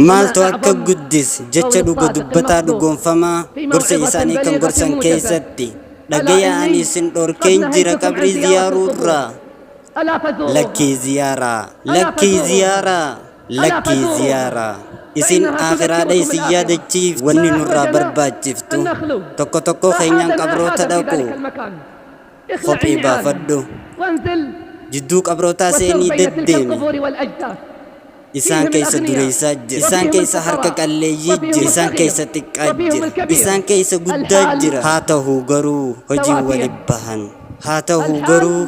Maaltu akka guddise jecha dhuga dubbataa dhugoomfamaa gorsa isaanii kan gorsan keessatti. Dhagayaa, ani isin dhorkeen jira qabrii ziyaaruu irraa. Lakkii ziyaaraa, lakkii ziyaaraa, lakkii ziyaaraa. Isin aakhiraadha isin yaadachiifti. Wanni nurraa barbaachiftu tokko tokkoo keenyaan qabroota dhaqu. Kophee baafadhu. Jidduu qabrootaa seenii deddeemi. Isaan keessa dureessaa jira. Isaan keessa harka qalleeyyii jira. Isaan keessa xiqqaa jira. Isaan keessa guddaa jira. Haa tahuu garuu hojiin wali bahan. Haa tahuu garuu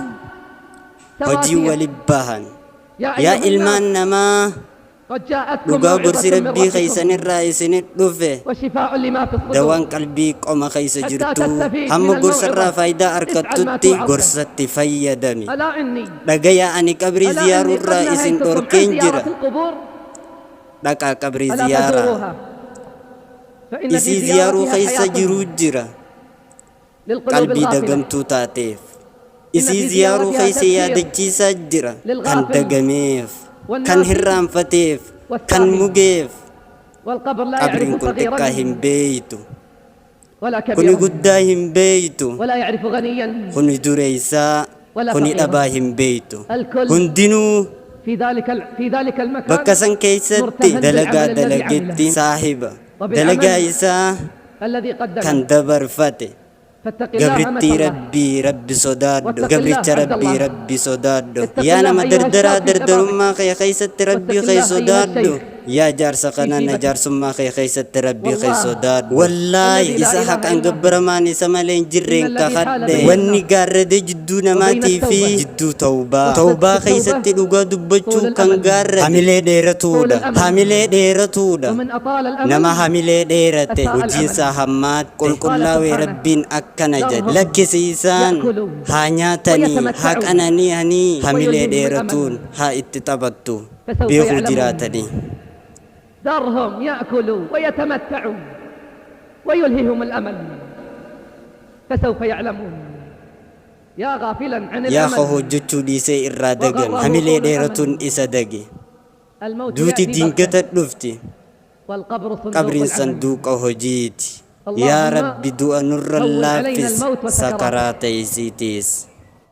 hojiin wali bahan. Yaa ilmaan namaa! Dhugaa gorsi Rabbii keessan irraa isinit dhufe, dawaan qalbii qoma keessa jirtuu, hamma gorsa irraa faaydaa arkattutti gorsatti fayyadami. Dhagayaa, ani qabrii ziyaaruu irraa isin dhorkeen jira, dhaqaa qabrii ziyaaraa. Isii ziyaaruu keessa jiruu jira. Qalbii dagamtuu taateef. Isii ziyaaruu keessa yaadachiisaa jira. Kan dagameef, kan hirraanfateef, kan mugeef. Qabriin kun xiqqaa hin beeytu. Kuni guddaa hin beeytu. Kuni dureeysaa, kuni dhabaa hin beeytu. Hundinuu bakka san keeysatti dalagaa dalagetti saahiba. Dalagaa isaa kan dabarfate. Gabrittii Rabbii Rabbi sodaadhu. Gabricha Rabbii Rabbi sodaadhu. Yaa nama dardaraa, dardarummaa kee keessatti Rabbii kee sodaadhu. Yaa jaarsa kanana, jaarsummaa kee keessatti Rabbii kee sodaadhu. Wallaahi, isa haqaan gabbaramaan isa malee hin jirreen kakadhe, wanni gaarrade jidduu namaatii fi jidduu tawbaa, tawbaa keessatti dhugaa dubbachuu kan gaarrade, hamilee dheeratuudha. Hamilee dheeratuudha. Nama hamilee dheerate hojiinsaa hammaatte. Qulqullaawee Rabbiin akkana jedhe: Lakkisi isaan haa nyaatanii, haa qanani'anii, hamilee dheeratuun haa itti taphattu, beekuu jiraatanii. ذرهم يأكلوا ويتمتعوا ويلههم الأمل فسوف يعلمون يا غافلا عن Yaa ka العمل hojjachuu dhiisee irraa dagame, وغره hamilee طول dheeratuun الأمل isa dage. الموت Duuti يأتي بغتة dingata dhufti, والقبر صندوق qabriin العمل sanduuqa hojiiti. Yaa اللهم Rabbi du'a nurra هون علينا laaffisi, الموت وسكراته sakaraata isiitiis.